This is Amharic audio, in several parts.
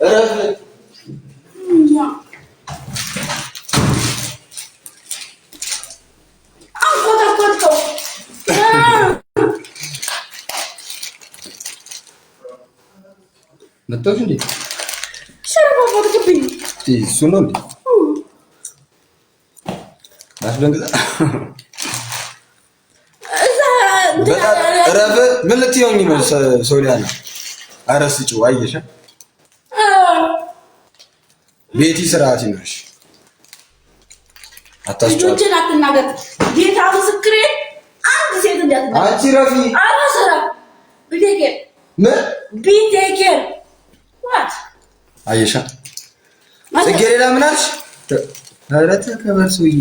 እረፍ። አንኮተኮትከው። መጣሁሽ እንዴ? ሸረፋፋትክብኝ። እሱ ነው እንዴ? አስደንግጣ እረፍ። ምን ልትይኝ ነው ሶሊያና? ኧረ ስጪው። አየሽ ቤቲ ስርዓት ይኖርሽ። አታስጨዋት። ልጆችን አትናገር። ጌታ ምስክሬ፣ አንድ ሴት እንዳትናገር። አንቺ ረፊ። ኧረ ስራ ቢቴኬር። ምን? ቢቴኬር ዋት። አየሻ ጽጌረዳ ምን አልሽ? ኧረ ተከበር ሰውዬ።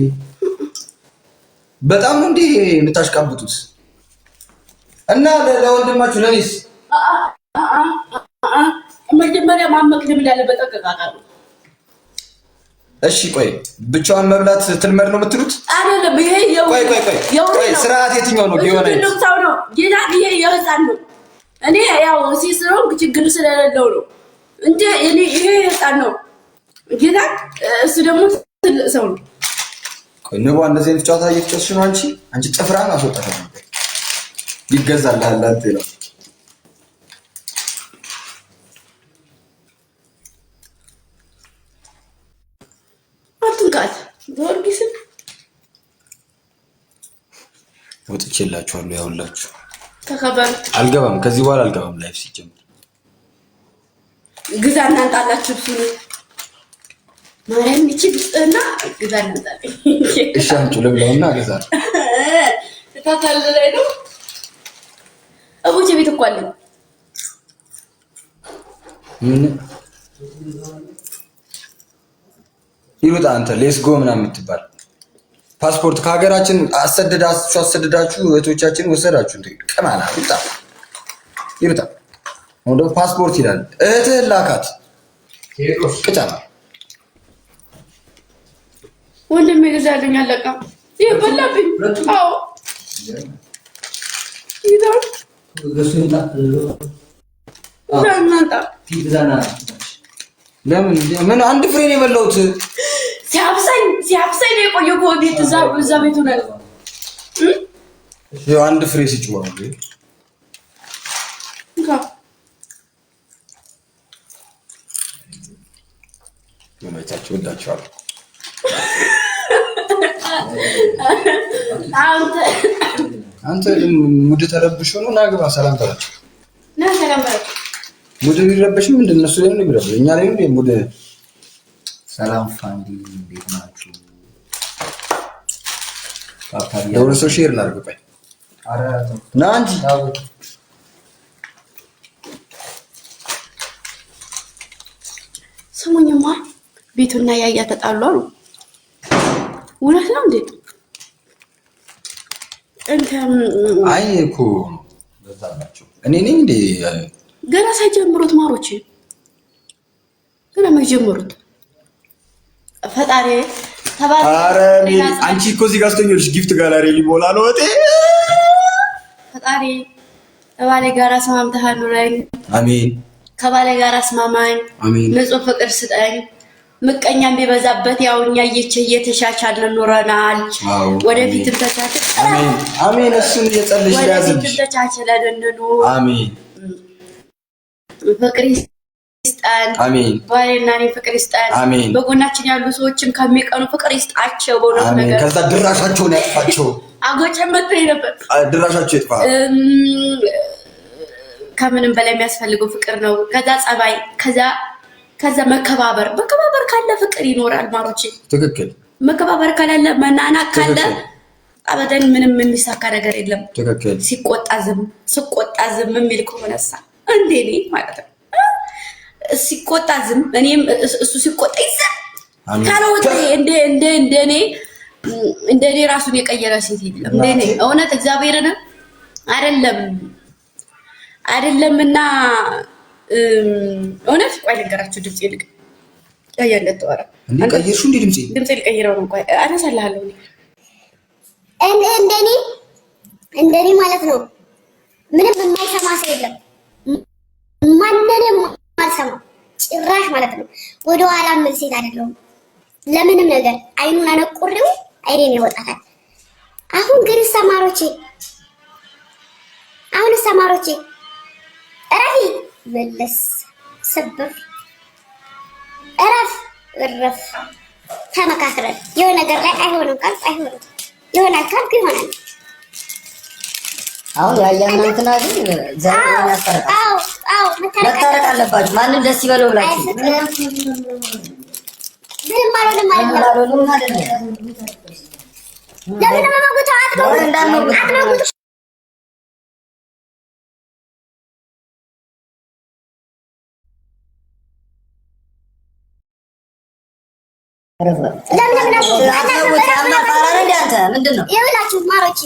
በጣም ነው እንዴ የምታሽቃብጡት? እና ለወንድማችሁ ለኔስ? መጀመሪያ ማመቅደም እንዳለበት ጠንቅቀህ። እሺ ቆይ፣ ብቻዋን መብላት ትልመድ ነው የምትሉት? አይደለም። ይሄ ቆይ ቆይ ቆይ ቆይ፣ ስርዓት የትኛው ነው? ቢሆን ትልቅ ሰው ነው ጌታ። ይሄ የህፃን ነው። እኔ ያው ሲስሮም ችግር ስለሌለው ነው እንጂ እኔ ይሄ የህፃን ነው ጌታ። እሱ ደግሞ ትልቅ ሰው ነው። ቆይ ንቧ፣ እንደዚህ አይነት ጨዋታ እየተጫወትሽ ነው አንቺ። አንቺ ጥፍራን አስወጣሽ ነበር። ይገዛልሃል አንተ ነው። አትንካት ጊዮርጊስን። ወጥቼላችኋለሁ። ያውላችሁ ተከበር። አልገባም፣ ከዚህ በኋላ አልገባም። Live ሲጀምር ግዛ እናንጣላችሁ። እሱን ማርያም ይቺ ብጽህና ግዛ እናንጣለን። እሺ አምጪው ልብላውና ገዛ። ታታል ላይ ነው። እቦቼ ቤት እኮ አለኝ። ምን ይሉጣ አንተ let's go ምናምን የምትባል ፓስፖርት ከሀገራችን አሰደዳችሁ አሰደዳችሁ እህቶቻችን ወሰዳችሁ። እንዴ ቅማላ ይውጣ ይውጣ። አሁን ደግሞ ፓስፖርት ይላል። እህትህን ላካት ቅጫ። ወንድሜ ገዛልኝ። አለቃ ይሄ በላብኝ። አዎ ይዛው እናንጣ። ለምን ምን አንድ ፍሬ ነው የበላሁት። ሲያብሰኝ ሲያብሰኝ ነው የቆየው እኮ ቤት እዛ ቤቱ ነው። ይኸው አንድ ፍሬ ስጭው። አሁን ይመቻችሁ። ወዳችኋለሁ። አንተ አንተ mood ተረብሾ ነው። ና ግባ፣ ሰላም በላቸው። ና ሰላም በላቸው። Mood ቢረበሽም ምንድን እነሱ ላይ ነው የሚረበሽ፣ እኛ ላይ ነው mood። ሰላም family፣ እንዴት ናችሁ? ለሁለት ሰው share ላድርግ። ቆይ ና እንጂ። ስሙኝማ፣ ቤቱና ያያ ተጣሉ አሉ። እውነት ነው እንዴ? እንትን አይ እኮ በዛላቸው። እኔ ነኝ እንዴ? ገና ሳይጀምሩት ማሮች፣ ገና የማይጀምሩት ፈጣሪ። ኧረ አንቺ እኮ እዚህ ጋር ስትሆኚ gift gallery ሊሞላ ነው። ወጤ ፈጣሪ ከባሌ ጋር አስማምተህ አኑረኝ። አሜን። ከባሌ ጋር አስማማኝ። አሜን። ንጹህ ፍቅር ስጠኝ። ምቀኛም ቢበዛበት ያው እኛ እየተሻቻልን ኖረናል። ወደፊትም ተቻችለን አሜን አሜን። እሱን እየጸለይሽ ያዝልሽ። ወደፊትም ተቻችለን እንኑር። አሜን። ፍቅር ይስጠን። አሜን። ባሌና እኔ ፍቅር ይስጠን። አሜን። በጎናችን ያሉ ሰዎችም ከሚቀኑ ፍቅር ይስጣቸው። በእውነቱ አሜን። ነገር ከዛ ድራሻቸውን ያጥፋቸው። አጎጨን መጥቶኝ ነበር። ድራሻቸው ይጥፋ። ከምንም በላይ የሚያስፈልገው ፍቅር ነው። ከዛ ጸባይ፣ ከዛ መከባበር። መከባበር ካለ ፍቅር ይኖራል። ማሮች። ትክክል። መከባበር ካላለ፣ መናናቅ ካለ አበደን ምንም የሚሳካ ነገር የለም። ትክክል። ሲቆጣ ዝም፣ ስቆጣ ዝም የሚል ከሆነሳ እንዴ እኔ ማለት ነው ሲቆጣ ዝም፣ እኔም እሱ ሲቆጣ ዝም ካልወጣ እንደ እንደ እንደ እኔ እንደ እኔ ራሱን የቀየረ ሴት የለም። እንደ እኔ እውነት እግዚአብሔርን አይደለም አይደለም እና እውነት ቆይ ልንገራችሁ። ድምጼ ልቅ ያያ እንደተወራ እንዴ ቀየርሽው እንዴ ድምጼ? ድምጼ ልቀይረው ነው። ቆይ አነሳልሃለሁ። እኔ እንደኔ እንደኔ ማለት ነው ምንም የማይሰማ ሰው የለም። ማንንም ጭራሽ ማለት ነው። ወደ ኋላ ምን ሴት አይደለሁም። ለምንም ነገር አይኑን አነቁሬው አይኔን ይወጣታል። አሁን ግን ሰማሮቼ አሁን ሰማሮቼ እረፊ መለስ ስብር እረፍ እረፍ። ተመካክረን የሆነ ነገር ላይ አይሆንም ካልኩ አይሆንም፣ ይሆናል ካልኩ ይሆናል። አሁን ያያና እንትና ግን አዎ መታረቅ አለባችሁ። ማንም ደስ ይበለው ብላችሁ ምንም አልሆንም አይደለም። ለምን ነው አትመጉት? ይኸውላችሁ ማሮቼ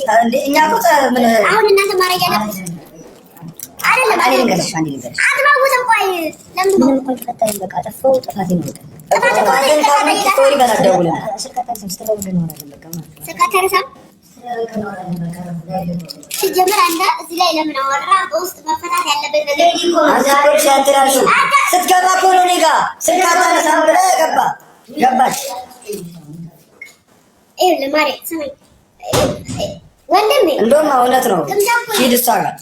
አሁን እናንተ ማድረግ ያለብን አይደለም። አትመውትም። ቆይ ለምን ሲጀመር አንተ እዚህ ላይ ለምን አወራ? በውስጥ መፈታት ያለበት ነገር ስትገባ እኮ ነው እኔ ጋር ስልክ አታነሳም ብለህ ገባ ገባች። ይኸውልህ ማሬ ስማኝ ወንድሜ፣ እንደውም እውነት ነው። ሂድ እሷ ጋር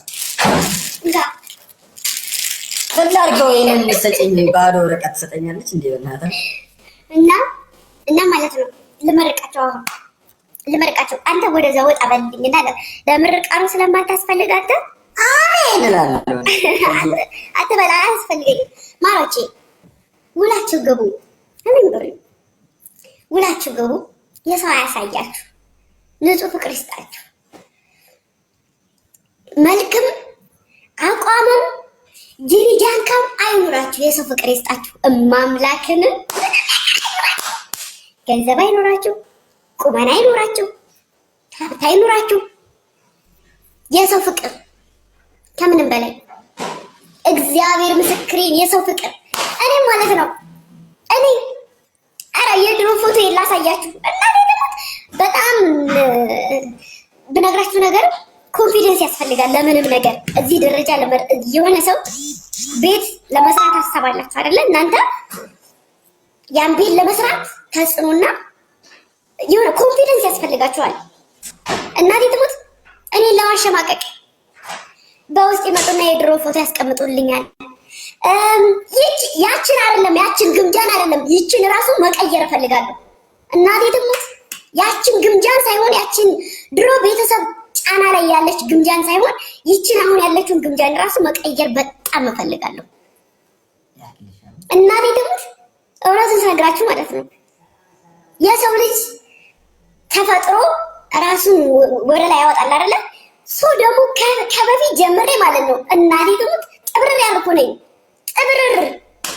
ምን ላድርገው? ይሄንን የምትሰጪኝ ባዶ ወረቀት ትሰጠኛለች እንዴ? በእናትህ እና እና ማለት ነው ልመርቃቸው፣ አሁን ልመርቃቸው። አንተ ወደዛ ወጣ በልልኝና ለምርቃኑ ስለማታስፈልግ አንተ አሜን እላለሁ። አትበላ፣ አያስፈልገኝም። ማሮቼ ውላችሁ ግቡ፣ አሜን በሉ። ውላችሁ ግቡ። የሰው አያሳያችሁ፣ ንጹህ ፍቅር ይስጣችሁ። መልክም አቋምም ጅሪጃንካም አይኖራችሁ፣ የሰው ፍቅር ይስጣችሁ። እማምላክንም ገንዘብ አይኖራችሁ፣ ቁመና አይኖራችሁ፣ ሀብት አይኖራችሁ፣ የሰው ፍቅር ከምንም በላይ እግዚአብሔር ምስክሬን፣ የሰው ፍቅር እኔ ማለት ነው። እኔ ኧረ የድሮ ፎቶ ላሳያችሁ እና ደግሞ በጣም ብነግራችሁ ነገር confidence ያስፈልጋል ለምንም ነገር እዚህ ደረጃ የሆነ ሰው ቤት ለመስራት ሀሳብ አላችሁ አይደለ? እናንተ ያን ቤት ለመስራት ተጽዕኖና የሆነ confidence ያስፈልጋችኋል። እናቴ ትሙት እኔን ለማሸማቀቅ በውስጥ ይመጡና የድሮ ፎቶ ያስቀምጡልኛል። ያችን አይደለም ያችን ግምጃን አይደለም ይችን ራሱ መቀየር እፈልጋለሁ። እናቴ ትሙት ያችን ግምጃን ሳይሆን ያችን ድሮ ቤተሰብ ጫና ላይ ያለች ግምጃን ሳይሆን ይችን አሁን ያለችውን ግምጃን ራሱ መቀየር በጣም እፈልጋለሁ። እናቴ ትሙት እውነቱን ስነግራችሁ ማለት ነው። የሰው ልጅ ተፈጥሮ ራሱን ወደ ላይ ያወጣል አይደለ? so ደግሞ ከበፊት ጀምሬ ማለት ነው እናቴ ትሙት ጥብርር ያልኩ ነኝ። ጥብርር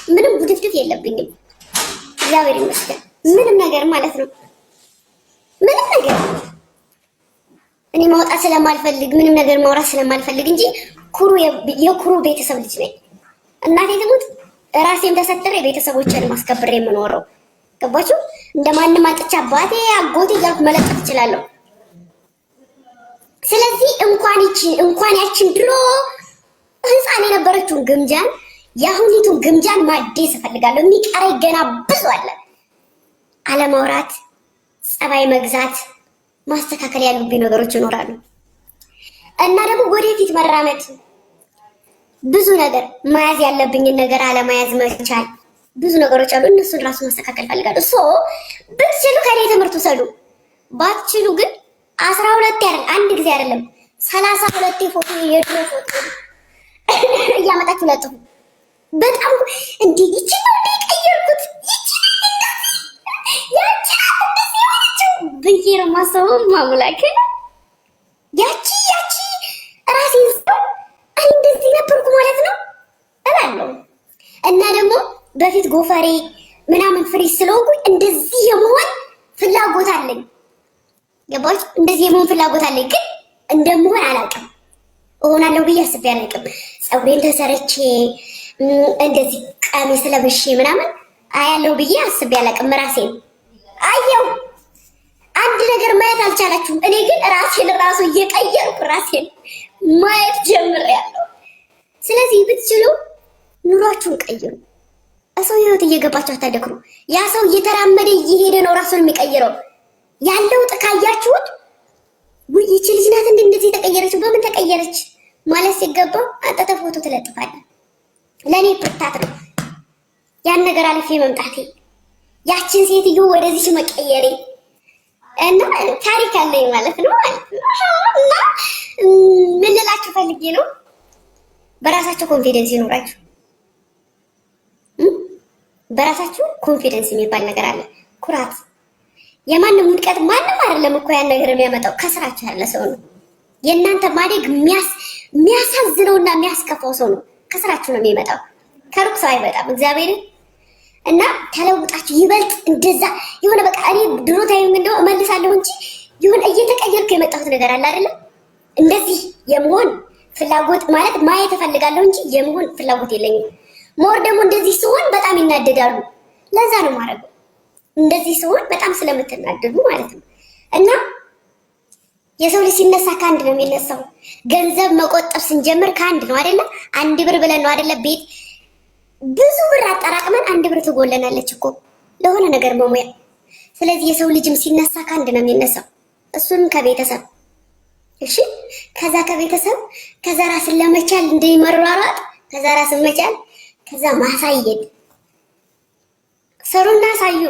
ምንም ጉድፍድፍ የለብኝም። እግዚአብሔር ይመስገን ምንም ነገር ማለት ነው ምንም ነገር እኔ ማውጣት ስለማልፈልግ ምንም ነገር ማውራት ስለማልፈልግ እንጂ ኩሩ የኩሩ ቤተሰብ ልጅ ነኝ። እናቴ ትሙት ራሴን ተሰትሬ ቤተሰቦቼን ማስከብሬ የምኖረው ገባችሁ? እንደማንም አጥቻ አባቴ አጎቴ እያልኩ መለጠፍ እችላለሁ። ስለዚህ እንኳን ይቺ እንኳን ያችን ድሮ ሕፃን የነበረችውን ግምጃን የአሁኒቱን ግምጃን ማደስ እፈልጋለሁ። የሚቀረኝ ገና ብዙ አለ። አለማውራት፣ ጸባይ መግዛት፣ ማስተካከል ያሉብኝ ነገሮች ይኖራሉ እና ደግሞ ወደፊት መራመድ፣ ብዙ ነገር መያዝ ያለብኝን ነገር አለመያዝ መቻል፣ ብዙ ነገሮች አሉ። እነሱን ራሱ ማስተካከል እፈልጋለሁ። so ብትችሉ ከኔ ትምህርት ውሰዱ፣ ባትችሉ ግን 12 አይደል አንድ ጊዜ አይደለም 32 ፎቶ የድሮ ፎቶ እያመጣችሁ ለጥፉ። በጣም እንዴ ይቺ ነው እንዴ የቀየርኩት ይቺ ያቺ እንደዚህ የሆነችው ብዬ ነው የማስበው። ማምላክ ያቺ ያቺ ራሴን ሰው እኔ እንደዚህ ነበርኩ ማለት ነው እላለሁ። እና ደግሞ በፊት ጎፈሬ ምናምን free ስለሆንኩኝ እንደዚህ የመሆን ፍላጎት አለኝ። ገባች? እንደዚህ የመሆን ፍላጎት አለኝ፣ ግን እንደምሆን አላውቅም። እሆናለሁ ብዬ አስቤ አላውቅም። ፀጉሬን ተሰርቼ እንደዚህ ቀሚስ ለብሼ ምናምን አያለሁ ብዬ አስቤ አላውቅም። ራሴን አየው አንድ ነገር ማየት አልቻላችሁም። እኔ ግን ራሴን ራሱ እየቀየርኩ ራሴን ማየት ጀምሬያለሁ። ስለዚህ ብትችሉ ኑሯችሁን ቀይሩ። ሰው ህይወት እየገባችሁ አታደክሩ። ያ ሰው እየተራመደ እየሄደ ነው ራሱን የሚቀይረው። ያለው ጥካያችሁት ውይ ይቺ ልጅ ናት እንዴ እንደዚህ የተቀየረችው በምን ተቀየረች ማለት ሲገባው አንተ ፎቶ ትለጥፋለህ። ለእኔ ብርታት ነው ያን ነገር አልፌ መምጣቴ፣ ያችን ሴትዮ ወደዚህ መቀየሬ እና ታሪክ አለኝ ማለት ነው ማለት ነው። እና ምን ልላችሁ ፈልጌ ነው፣ በራሳችሁ confidence ይኖራችሁ። በራሳችሁ confidence የሚባል ነገር አለ። ኩራት የማንም ውድቀት ማንም አይደለም እኮ ያን ነገር የሚያመጣው ከስራችሁ ያለ ሰው ነው። የእናንተ ማደግ የሚያሳዝነውና የሚያስከፋው ሰው ነው። ከስራችሁ ነው የሚመጣው፣ ከሩቅ ሰው አይመጣም። እግዚአብሔርን እና ተለውጣችሁ ይበልጥ እንደዛ የሆነ በቃ እኔ ድሮ time እንደው እመልሳለሁ እንጂ የሆነ እየተቀየርኩ የመጣሁት ነገር አለ አይደለም። እንደዚህ የመሆን ፍላጎት ማለት ማየት እፈልጋለሁ እንጂ የመሆን ፍላጎት የለኝም። more ደግሞ እንደዚህ ሲሆን በጣም ይናደዳሉ። ለዛ ነው ማድረገው እንደዚህ ሲሆን በጣም ስለምትናደዱ ማለት ነው። እና የሰው ልጅ ሲነሳ ከአንድ ነው የሚነሳው። ገንዘብ መቆጠብ ስንጀምር ከአንድ ነው አይደለ? አንድ ብር ብለን ነው አይደለ? ቤት ብዙ ብር አጠራቅመን አንድ ብር ትጎለናለች እኮ ለሆነ ነገር መሙያ። ስለዚህ የሰው ልጅም ሲነሳ ከአንድ ነው የሚነሳው፣ እሱንም ከቤተሰብ እሺ። ከዛ ከቤተሰብ ከዛ ራስን ለመቻል እንደመሯሯጥ፣ ከዛ ራስን መቻል፣ ከዛ ማሳየት። ሰሩና አሳዩ።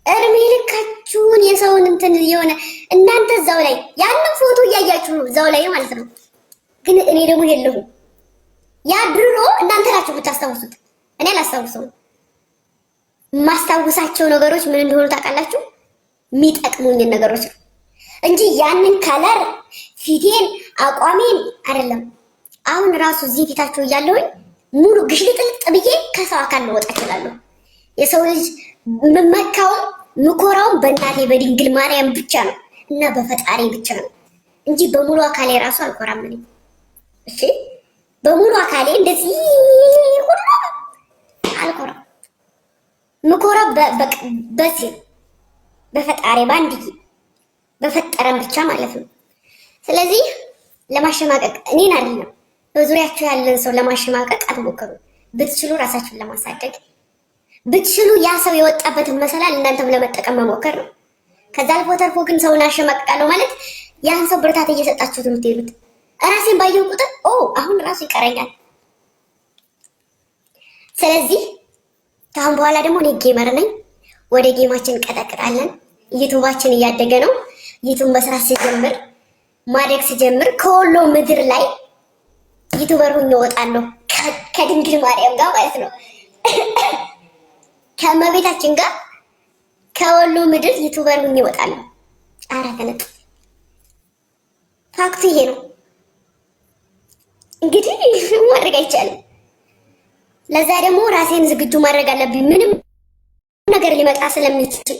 እድሜ ልካችሁን የሰውን እንትን የሆነ እናንተ እዛው ላይ ያንን ፎቶ እያያችሁ ነው እዛው ላይ ማለት ነው። ግን እኔ ደግሞ የለሁም። ያ ድሮ እናንተ ናችሁ የምታስታውሱት፣ እኔ አላስታውሰውም። የማስታውሳቸው ነገሮች ምን እንደሆኑ ታውቃላችሁ? የሚጠቅሙኝን ነገሮች ነው እንጂ ያንን color ፊቴን፣ አቋሜን አይደለም። አሁን ራሱ እዚህ ፊታችሁ እያለሁኝ ሙሉ ግሽልጥልጥ ብዬ ከሰው አካል ልወጣ እችላለሁ። የሰው ልጅ የምመካውም ምኮራውም በእናቴ በድንግል ማርያም ብቻ ነው እና በፈጣሪ ብቻ ነው እንጂ በሙሉ አካሌ ራሱ አልኮራም እኔ። እሺ በሙሉ አካሌ እንደዚህ ሁሉ አልኮራም። ምኮራው በዚህ በፈጣሪ በአንድዬ በፈጠረን ብቻ ማለት ነው። ስለዚህ ለማሸማቀቅ እኔን አይደለም በዙሪያችሁ ያለን ሰው ለማሸማቀቅ አትሞክሩ። ብትችሉ ራሳችሁን ለማሳደግ ብትችሉ ያ ሰው የወጣበትን መሰላል እናንተም ለመጠቀም መሞከር ነው። ከዛ አልፎ ተርፎ ግን ሰውን አሸማቅቃለሁ ማለት ያን ሰው ብርታት እየሰጣችሁት የምትሄዱት። ራሴን ባየሁ ቁጥር ኦ አሁን ራሱ ይቀረኛል። ስለዚህ ከአሁን በኋላ ደግሞ እኔ gamer ነኝ። ወደ game ኣችን እንቀጠቅጣለን። YouTube ኣችን እያደገ ነው። YouTube መስራት ሲጀምር ማደግ ሲጀምር ከወሎ ምድር ላይ YouTuber ሁኜ እወጣለሁ። ከድንግል ማርያም ጋር ማለት ነው ከእመቤታችን ጋር ከወሎ ምድር YouTuber ሁኜ እወጣለሁ። አራት ነጥብ። fact ኡ ይሄ ነው። እንግዲህ ማድረግ አይቻልም። ለዛ ደግሞ ራሴን ዝግጁ ማድረግ አለብኝ። ምንም ነገር ሊመጣ ስለሚችል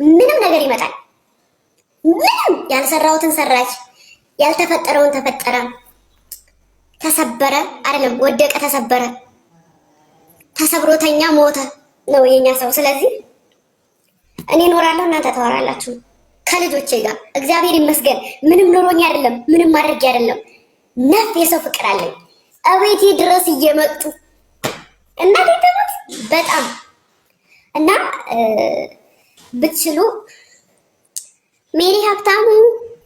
ምንም ነገር ይመጣል። ምንም ያልሰራሁትን ሰራች፣ ያልተፈጠረውን ተፈጠረ፣ ተሰበረ አይደለም ወደቀ፣ ተሰበረ፣ ተሰብሮተኛ ሞተ ነው የኛ ሰው። ስለዚህ እኔ እኖራለሁ፣ እናንተ ታወራላችሁ ከልጆቼ ጋር። እግዚአብሔር ይመስገን ምንም ኖሮኝ አይደለም፣ ምንም አድርጌ አይደለም። ነፍ የሰው ፍቅር አለኝ። እቤቴ ድረስ እየመጡ እናቴ ትሙት በጣም እና ብትችሉ ሜሪ ሀብታሙ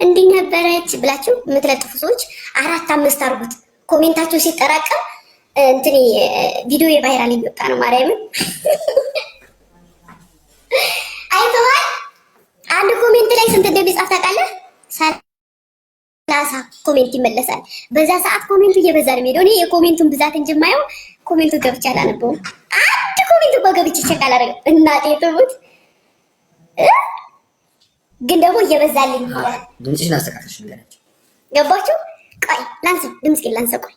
እንዲህ ነበረች ብላችሁ የምትለጥፉ ሰዎች አራት አምስት አርጉት። comment ኣችሁ ሲጠራቀም እንትን ቪዲዮ የ viral እየወጣ ነው። ማርያምን አይተዋል። አንድ comment ላይ ስንት እንደሚጻፍ ታውቃለህ? 30 comment ይመለሳል። በዛ ሰዓት comment ኡ እየበዛ ነው የሚሄደው። እኔ የ comment ኡን ብዛት እንጂ የማየው comment ኡ ገብቼ አላነበውም። አንድ comment እንኳን ገብቼ check አላደረግም። እናቴ ትሙት ግን ደግሞ እየበዛልኝ ይላል። ድምፅሽን አስተካክልሽ ንገራቸው። ገባችሁ? ቆይ ላንሰው፣ ድምፅሽን ላንሰው። ቆይ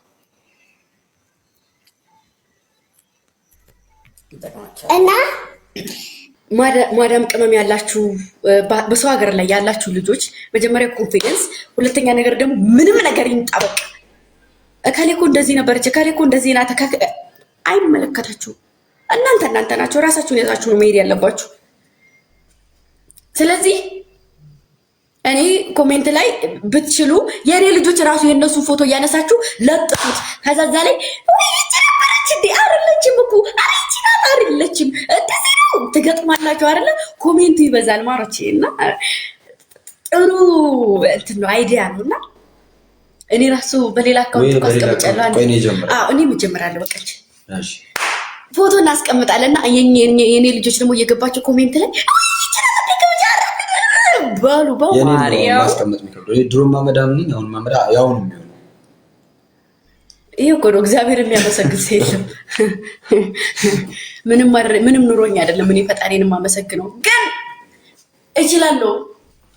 እና ማዳም ቅመም ያላችሁ በሰው ሀገር ላይ ያላችሁ ልጆች መጀመሪያ confidence፣ ሁለተኛ ነገር ደግሞ ምንም ነገር ይምጣ በቃ እከሌ እኮ እንደዚህ ነበረች፣ እከሌ እኮ እንደዚህ ናት፣ አይመለከታችሁም። እናንተ እናንተ ናቸው፣ ራሳችሁን ያዛችሁ ነው መሄድ ያለባችሁ። ስለዚህ እኔ comment ላይ ብትችሉ የእኔ ልጆች ራሱ የእነሱን ፎቶ እያነሳችሁ ለጥፉት። ከዛ እዛ ላይ ወይ ነበረች እንዴ አይደለችም እኮ እኮ ኧረ ይቺ ናት አይደለችም፣ እንደዚህ ነው ትገጥማላችሁ አይደለ? Comment ኡ ይበዛል ማሮቼ። እና ጥሩ እንትን ነው idea ነው። እና እኔ ራሱ በሌላ account እኮ አስቀምጫለሁ። አዎ እኔም እጀምራለሁ። በቃ ፎቶ እናስቀምጣለን እና የኔ ልጆች ደግሞ እየገባቸው comment ላይ በሉ በማርያም ማስቀመጥ የሚከብደው ድሮ ማመዳም ነኝ፣ አሁን ማመዳ ያው ነው የሚሆነው። ይሄ እኮ ነው እግዚአብሔር የሚያመሰግን ሰው የለም። ምንም ኑሮኝ አይደለም እኔ ፈጣሪን የማመሰግነው፣ ግን እችላለሁ።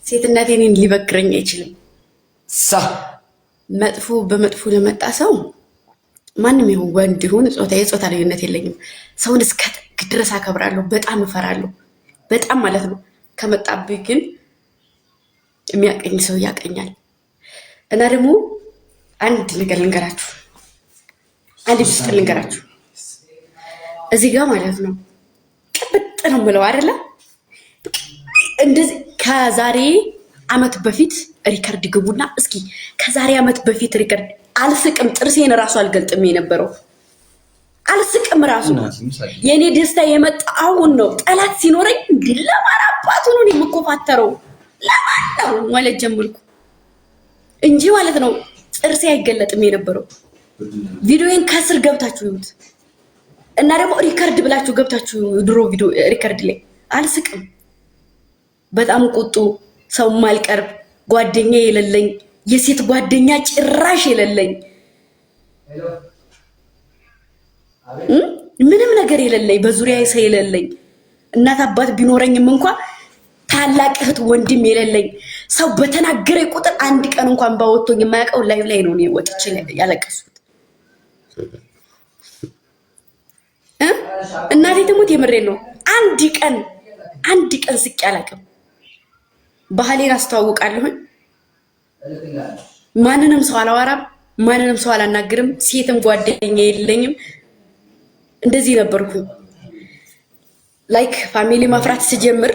ሴትነቴ እኔን ሊበግረኝ አይችልም። ሳ መጥፎ በመጥፎ ለመጣ ሰው ማንም ይሁን ወንድ ይሁን ጾታ የጾታ ልዩነት የለኝም። ሰውን እስከ ጥግ ድረስ አከብራለሁ። በጣም እፈራለሁ። በጣም ማለት ነው። ከመጣብኝ ግን የሚያቀኝ ሰው ያቀኛል። እና ደግሞ አንድ ነገር ልንገራችሁ፣ አንድ ምስጢር ልንገራችሁ። እዚህ ጋር ማለት ነው ቅብጥ ነው የምለው አይደለ? እንደዚህ ከዛሬ አመት በፊት record ግቡና እስኪ ከዛሬ አመት በፊት record አልስቅም፣ ጥርሴን እራሱ አልገልጥም የነበረው አልስቅም። ራሱ የእኔ ደስታ የመጣ አሁን ነው። ጠላት ሲኖረኝ ለማን አባቱ ነው የምኮፋተረው? ለማን ነው ማለት ጀመርኩ እንጂ ማለት ነው ጥርሴ አይገለጥም የነበረው። ቪዲዮዬን ከስር ገብታችሁ ይዩት እና ደግሞ record ብላችሁ ገብታችሁ ድሮ ቪዲዮ record ላይ አልስቅም። በጣም ቁጡ ሰው ማልቀርብ ጓደኛ የሌለኝ የሴት ጓደኛ ጭራሽ የሌለኝ ምንም ነገር የሌለኝ በዙሪያ ሰው የሌለኝ እናት አባት ቢኖረኝም እንኳ ታላቅ እህት ወንድም የሌለኝ ሰው በተናገረ ቁጥር አንድ ቀን እንኳን ባወቶኝ የማያውቀው live ላይ ነው እኔ ወጥቼ ያለቀስኩት። እናቴ ትሙት የምሬን ነው። አንድ ቀን አንድ ቀን ስቄ አላውቅም። ባህሌን አስተዋውቃለሁኝ። ማንንም ሰው አላወራም፣ ማንንም ሰው አላናግርም። ሴትም ጓደኛ የለኝም። እንደዚህ ነበርኩኝ። Like family ማፍራት ስጀምር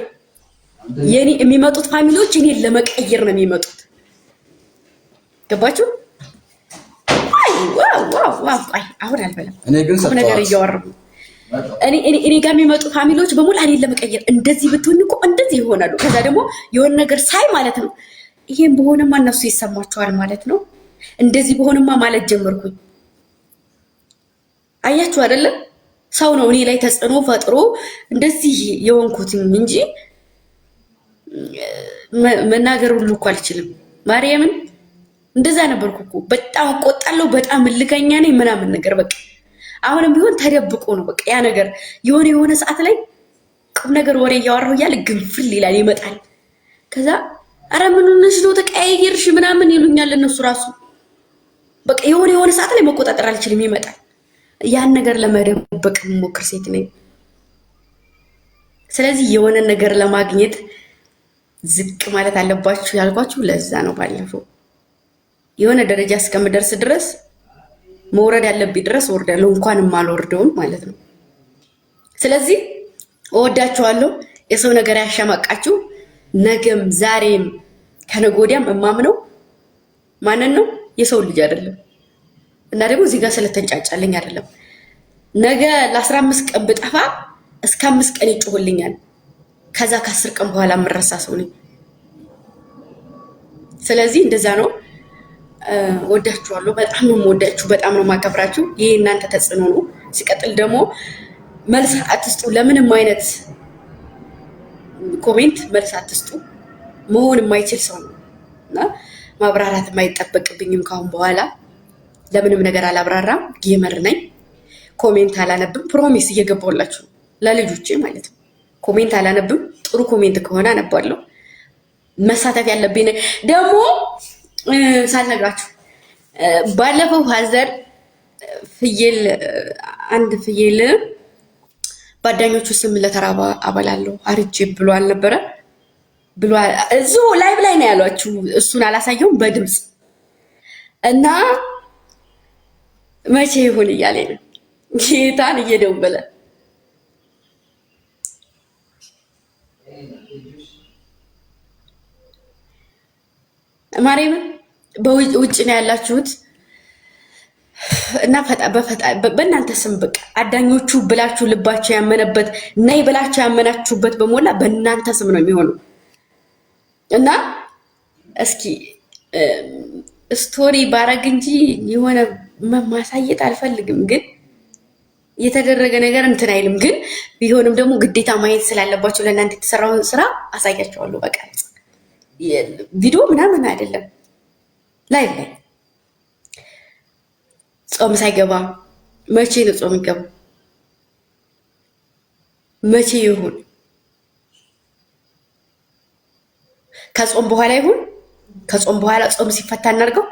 የኔ የሚመጡት family ዎች እኔን ለመቀየር ነው የሚመጡት። ገባችሁ? Wow wow! አሁን አልበላም። እኔ ግን ነገር እያወራሁ እኔ ጋር የሚመጡ family ዎች በሙሉ እኔን ለመቀየር እንደዚህ ብትሆን እኮ እንደዚህ ይሆናሉ። ከዛ ደግሞ የሆነ ነገር ሳይ ማለት ነው ይሄን በሆነማ እነሱ ይሰማቸዋል ማለት ነው። እንደዚህ በሆነማ ማለት ጀመርኩኝ። አያችሁ አይደለም? ሰው ነው እኔ ላይ ተጽዕኖ ፈጥሮ እንደዚህ የሆንኩትኝ እንጂ መናገር ሁሉ እኮ አልችልም። ማርያምን እንደዛ ነበርኩ እኮ። በጣም እቆጣለሁ፣ በጣም እልከኛ ነኝ ምናምን ነገር በቃ አሁንም ቢሆን ተደብቆ ነው በቃ ያ ነገር የሆነ የሆነ ሰዓት ላይ ቁም ነገር ወሬ እያወራሁ እያለ ግንፍል ይላል ይመጣል። ከዛ አረ ምን ሆነሽ ነው ተቀያየርሽ ምናምን ይሉኛል እነሱ ራሱ በቃ የሆነ የሆነ ሰዓት ላይ መቆጣጠር አልችልም ይመጣል። ያን ነገር ለመደበቅ የምሞክር ሴት ነኝ። ስለዚህ የሆነ ነገር ለማግኘት ዝቅ ማለት አለባችሁ ያልኳችሁ ለዛ ነው። ባለፈው የሆነ ደረጃ እስከምደርስ ድረስ መውረድ ያለብኝ ድረስ ወርዳለሁ፣ እንኳን አልወርደውም ማለት ነው። ስለዚህ እወዳችኋለሁ። የሰው ነገር ያሸማቃችሁ ነገም ዛሬም ከነገ ወዲያም እማምነው ማንን ነው? የሰው ልጅ አይደለም። እና ደግሞ እዚህ ጋር ስለተንጫጫልኝ አይደለም። ነገ ለ15 ቀን ብጠፋ እስከ 5 ቀን ይጮህልኛል። ከዛ ከ10 ቀን በኋላ የምረሳ ሰው ነኝ። ስለዚህ እንደዛ ነው። ወዳችኋለሁ። በጣም ነው የምወዳችሁ፣ በጣም ነው የማከብራችሁ። ይሄ እናንተ ተጽዕኖ ነው። ሲቀጥል ደግሞ መልስ አትስጡ፣ ለምንም አይነት comment መልስ አትስጡ። መሆን የማይችል ሰው ነው እና ማብራራት የማይጠበቅብኝም ካሁን በኋላ ለምንም ነገር አላብራራም። Gamer ነኝ። Comment አላነብም። Promise እየገባሁላችሁ ለልጆቼ ማለት ነው። Comment አላነብም። ጥሩ comment ከሆነ አነባለሁ። መሳተፍ ያለብኝ ደግሞ ሳልነግራችሁ ባለፈው father ፍየል አንድ ፍየል በአዳኞቹ ስም ለተራባ አበላለሁ አርጄ ብሎ አልነበረ ብሎ እዚሁ live ላይ ነው ያሏችሁ። እሱን አላሳየውም በድምፅ እና መቼ ይሁን እያለ ነው ጌታን እየደወለ ማርያምን በውጭ ነው ያላችሁት። እና በእናንተ ስም በቃ አዳኞቹ ብላችሁ ልባችሁ ያመነበት ነይ ብላችሁ ያመናችሁበት በሞላ በእናንተ ስም ነው የሚሆነው። እና እስኪ story ባረግ እንጂ የሆነ ማሳየት አልፈልግም፣ ግን የተደረገ ነገር እንትን አይልም። ግን ቢሆንም ደግሞ ግዴታ ማየት ስላለባቸው ለእናንተ የተሰራውን ስራ አሳያቸዋለሁ። በቃ ቪዲዮ ምናምን አይደለም፣ live ላይ ጾም ሳይገባ መቼ ነው ጾም ይገባ? መቼ ይሁን? ከጾም በኋላ ይሁን? ከጾም በኋላ ጾም ሲፈታ እናድርገው።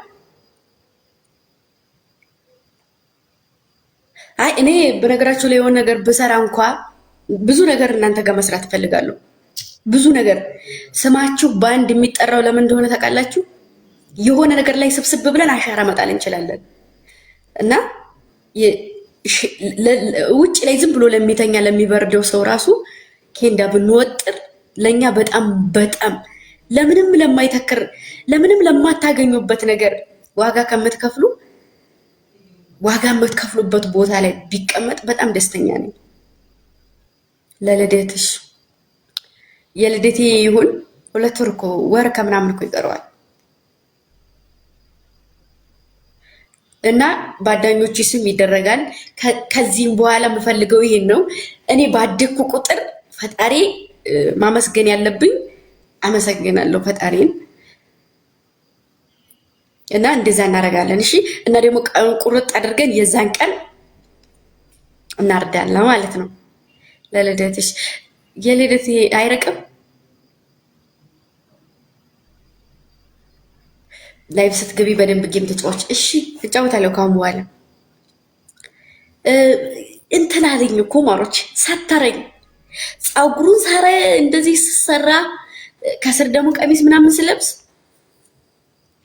አይ እኔ በነገራችሁ ላይ የሆነ ነገር ብሰራ እንኳ ብዙ ነገር እናንተ ጋር መስራት እፈልጋለሁ። ብዙ ነገር ስማችሁ በአንድ የሚጠራው ለምን እንደሆነ ታውቃላችሁ? የሆነ ነገር ላይ ስብስብ ብለን አሻራ መጣል እንችላለን። እና ውጭ ላይ ዝም ብሎ ለሚተኛ ለሚበርደው ሰው ራሱ ኬንዳ ብንወጥር ለእኛ በጣም በጣም ለምንም ለማይተክር ለምንም ለማታገኙበት ነገር ዋጋ ከምትከፍሉ ዋጋ የምትከፍሉበት ቦታ ላይ ቢቀመጥ በጣም ደስተኛ ነኝ። ለልደትሽ የልደቴ ይሁን 2 ወር እኮ ወር ከምናምን እኮ ይቀረዋል። እና በአዳኞቹ ስም ይደረጋል። ከዚህም በኋላ የምፈልገው ይሄን ነው። እኔ ባደግኩ ቁጥር ፈጣሪ ማመስገን ያለብኝ አመሰግናለሁ ፈጣሪን። እና እንደዛ እናደርጋለን። እሺ። እና ደግሞ ቀኑን ቁርጥ አድርገን የዛን ቀን እናርዳለን ማለት ነው። ለልደትሽ የልደት አይርቅም። live ስትገቢ በደንብ game ተጫዋች። እሺ እጫወታለሁ ካሁን በኋላ። እንትን አለኝ እኮ ማሮች፣ ሳተረኝ ፀጉሩን ሳረ እንደዚህ ስሰራ ከስር ደግሞ ቀሚስ ምናምን ስለብስ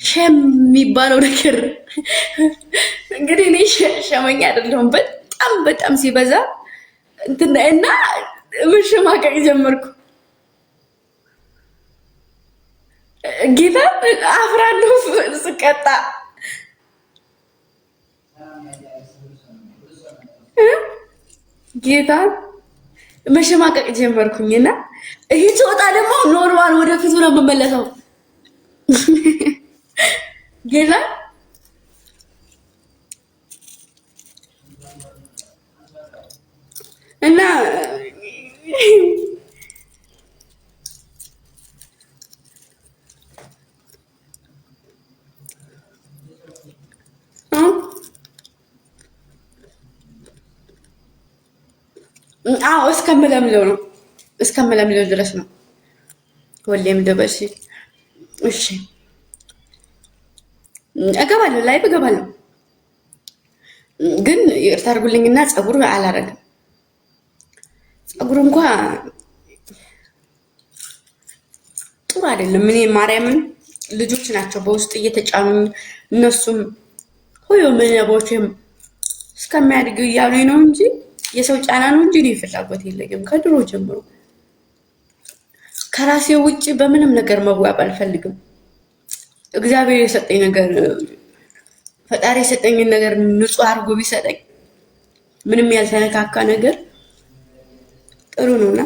shame የሚባለው ነገር እንግዲህ እኔ ሸመኛ አይደለሁም። በጣም በጣም ሲበዛ እንትን እና መሸማቀቅ ጀመርኩ። ጌታ አፍራለሁ ስቀጣ። ጌታ መሸማቀቅ ጀመርኩኝና ይሄ ስወጣ ደግሞ normal ወደፊቱ ነው የምመለሰው። ጌታ እና አዎ እስከምለምለው ነው እስከምለምለው ድረስ ነው። ሁሌም ልበሽ። እሺ እገባለሁ፣ live እገባለሁ። ግን ይቅርታ አድርጉልኝና ፀጉር አላረግም። ፀጉር እንኳ ጥሩ አይደለም። እኔ ማርያምን ልጆች ናቸው በውስጥ እየተጫኑኝ እነሱም ሆዮ ምንቦችም እስከሚያድግ እያሉኝ ነው እንጂ የሰው ጫና ነው እንጂ እኔ ፍላጎት የለኝም። ከድሮ ጀምሮ ከራሴ ውጭ በምንም ነገር መዋብ አልፈልግም። እግዚአብሔር የሰጠኝ ነገር ፈጣሪ የሰጠኝን ነገር ንጹሕ አድርጎ ቢሰጠኝ ምንም ያልተነካካ ነገር ጥሩ ነውና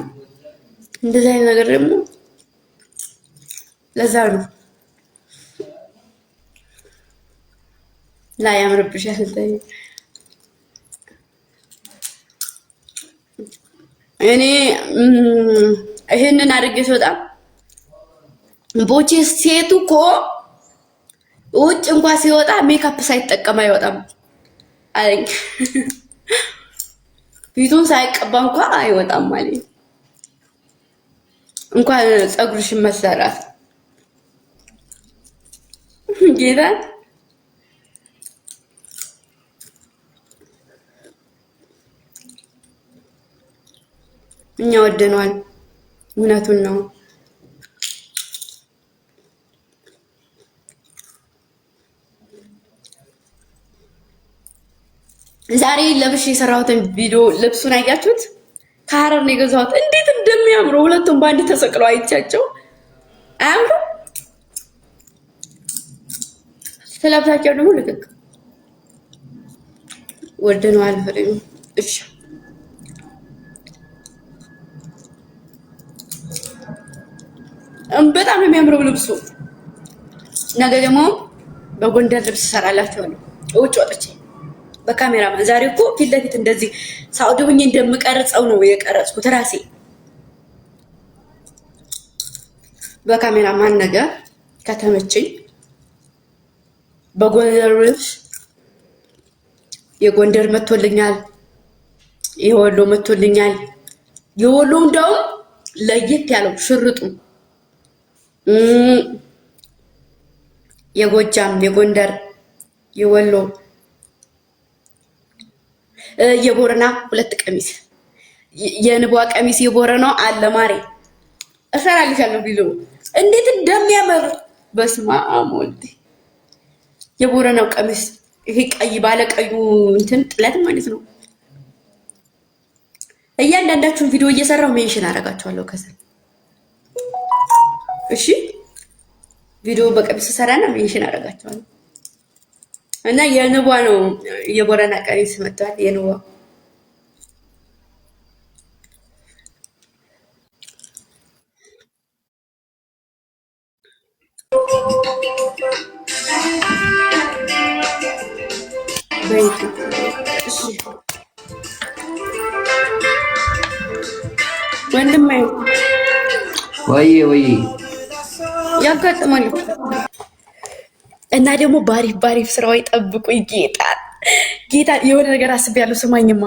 እንደዚህ አይነት ነገር ደግሞ ለዛ ነው ላይ ያምርብሻል። እኔ ይሄንን አድርጌ ስወጣ ቦቼ ሴቱ እኮ ውጭ እንኳን ሲወጣ ሜካፕ ሳይጠቀም አይወጣም አለኝ። ፊቱን ሳይቀባ እንኳን አይወጣም አለኝ። እንኳን ፀጉርሽን መሰራት ጌታ እኛ ወደነዋል። እውነቱን ነው። ዛሬ ለብሼ የሰራሁትን ቪዲዮ ልብሱን አያችሁት? ከሀረር ነው የገዛሁት። እንዴት እንደሚያምሩ ሁለቱም በአንድ ተሰቅለው አይቻቸው አያምሩ? ስለብሳቸው ደግሞ ልቅቅ። ወደነዋል። ፍሬ እሺ በጣም የሚያምረው ልብሱ። ነገ ደግሞ በጎንደር ልብስ እሰራላችኋለሁ ውጭ ወጥቼ በካሜራማን። ዛሬ እኮ ፊት ለፊት እንደዚህ ሳውዲ ሁኜ እንደምቀርጸው ነው የቀረጽኩት ራሴ በካሜራማን። ነገ ከተመቸኝ በጎንደር ልብስ የጎንደር መቶልኛል፣ የወሎ መቶልኛል። የወሎ እንደውም ለየት ያለው ሽርጡ የጎጃም፣ የጎንደር፣ የወሎ፣ የቦረና ሁለት ቀሚስ የንቧ ቀሚስ የቦረናው አለ ማሬ እሰራልሻለሁ ቢሉ እንዴት እንደሚያምር በስመ አብ ወልድ። የቦረናው ቀሚስ ይሄ ቀይ ባለ ቀዩ እንትን ጥለት ማለት ነው። እያንዳንዳችሁን ቪዲዮ እየሰራሁ mention አደርጋችኋለሁ ከስር እሺ። ቪዲዮ በቀሚስ ሰራና mention አደርጋችኋለሁ። እና የንቧ ነው የቦረና ቀሚስ መጥቷል። የንቧ ወንድሜ ወይ ወይ ያጋጥማል። እና ደግሞ ባሪፍ ባሪፍ ስራዎች ጠብቁኝ። ጌታ ጌታ የሆነ ነገር አስቤያለሁ። ስማኝማ